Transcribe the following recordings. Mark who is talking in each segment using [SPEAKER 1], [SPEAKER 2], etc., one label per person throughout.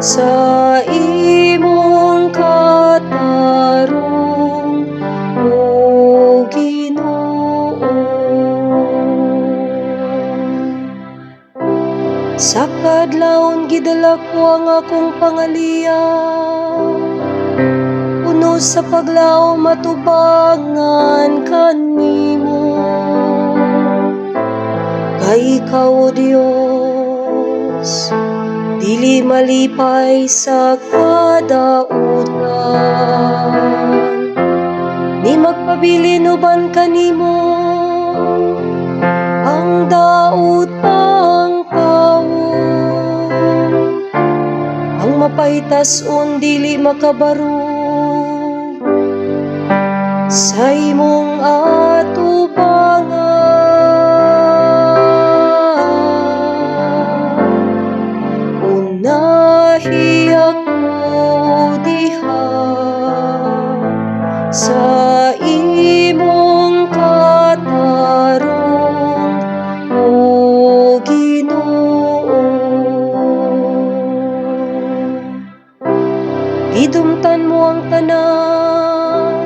[SPEAKER 1] Sa imong katarong, O Ginoo. Sa kadlawon gidala ko ang akong pangaliya, puno sa paglaom matubangan kanimo. Kay ikaw, O Dios, dili malipay sa kadautan. Ni magpabilin uban kanimo ang daotang tawo. Ang mapahitason dili makabarog sa imong atubangan. Unahi ako diha sa imong katarong, O Ginoo. Gidumtan mo ang tanan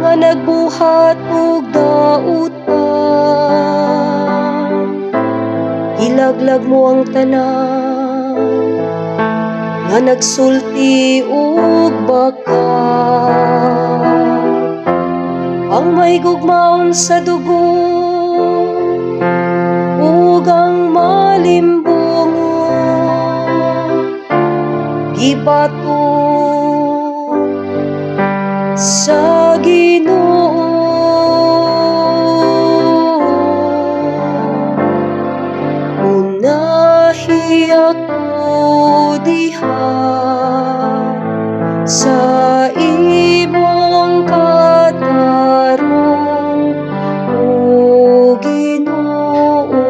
[SPEAKER 1] nga nagbuhat og dautan. Gilaglag mo ang tanan nga nagsulti og bakat. Ang mahigugmaon sa dugo ug ang malimbungon gibato sa Ginoo. Unahi ako diha sa imong katarong, O Ginoo.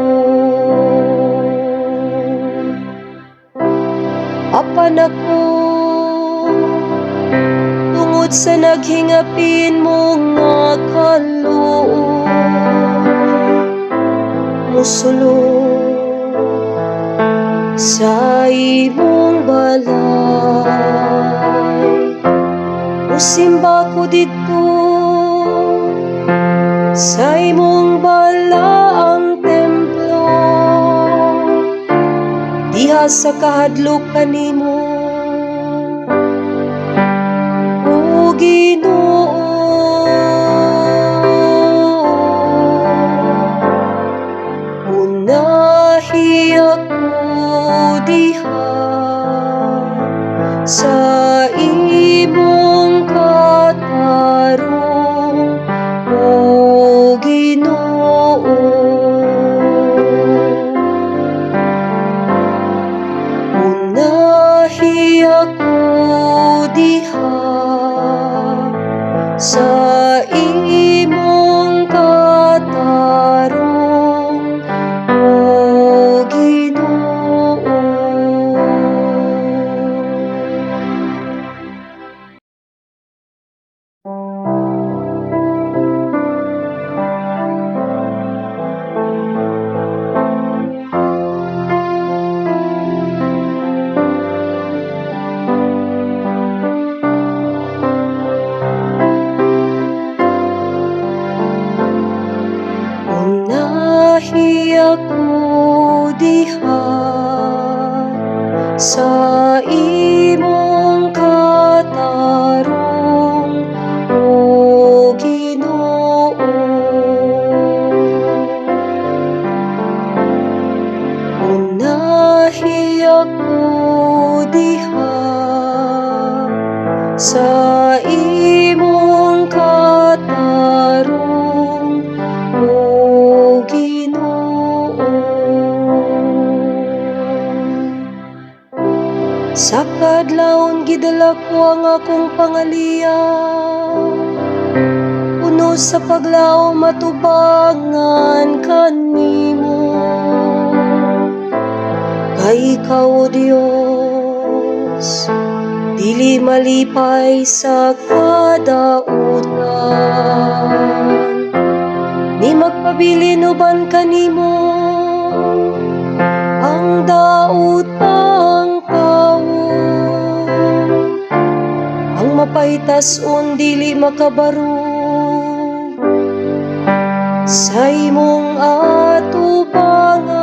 [SPEAKER 1] Apan ako, tungod sa naghingapin mo nga kaluoy, mosulod sa imong balay. Musimba ko didto sa imong balaang templo, diha sa kahadlok kanimo, O Ginoo. Unahi ako diha sa imong katarong, O Ginoo. Unahi ako diha sa imong katarong, O Ginoo. Unahi ako diha sa imong katarong, O Ginoo. Unahi ako diha sa imong katarong, O Ginoo. Sa kadlawon gidala ko ang akong pangaliya, puno sa paglaom matubangan kanimo. Kay ikaw, O Dios, dili malipay sa kadautan. Ni magpabilin uban kanimo ang daotang tawo. pahitas-on dili makabarog sa imong atubangan.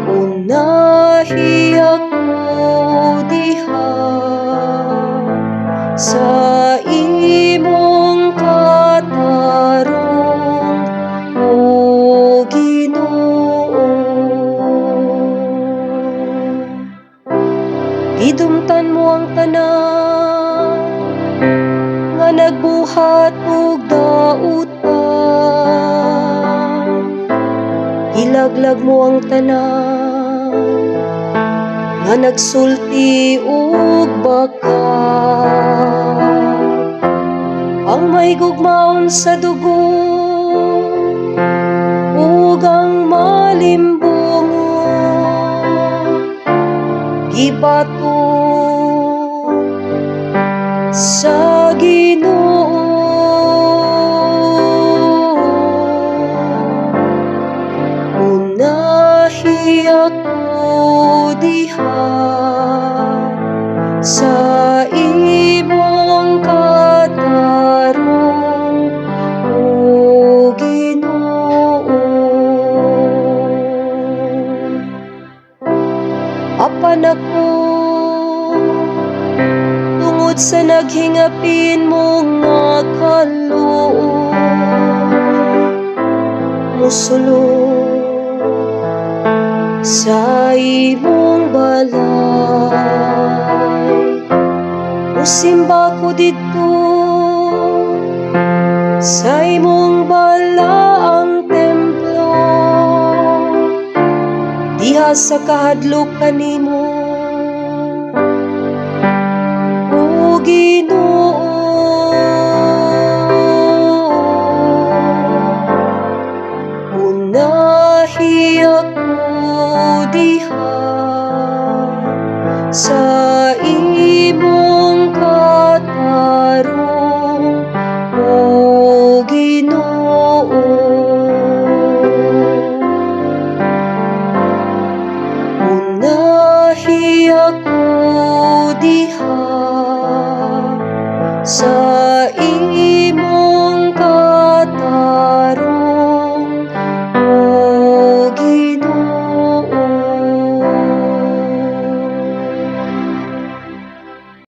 [SPEAKER 1] Unahi ako diha sa imong katarong, o Ginoo. Gidumtan mo ang tanan nga nagbuhat og dautan. Gilaglag mo ang tanan nga nagsulti og bakat. Ang mahigugmaon sa dugo ug ang malimbungon gibato sa Ginoo. Unahi ako diha sa imong katarong, o Ginoo. Apan ako, tungod sa naghingapin mo nga kaluoy, mosulod sa imong balay. Musimba ko didto sa imong balaang templo, diha sa kahadlok kanimo, o Ginoo. Unahi ako diha sa imong katarong, o Ginoo. Unahi ako diha sa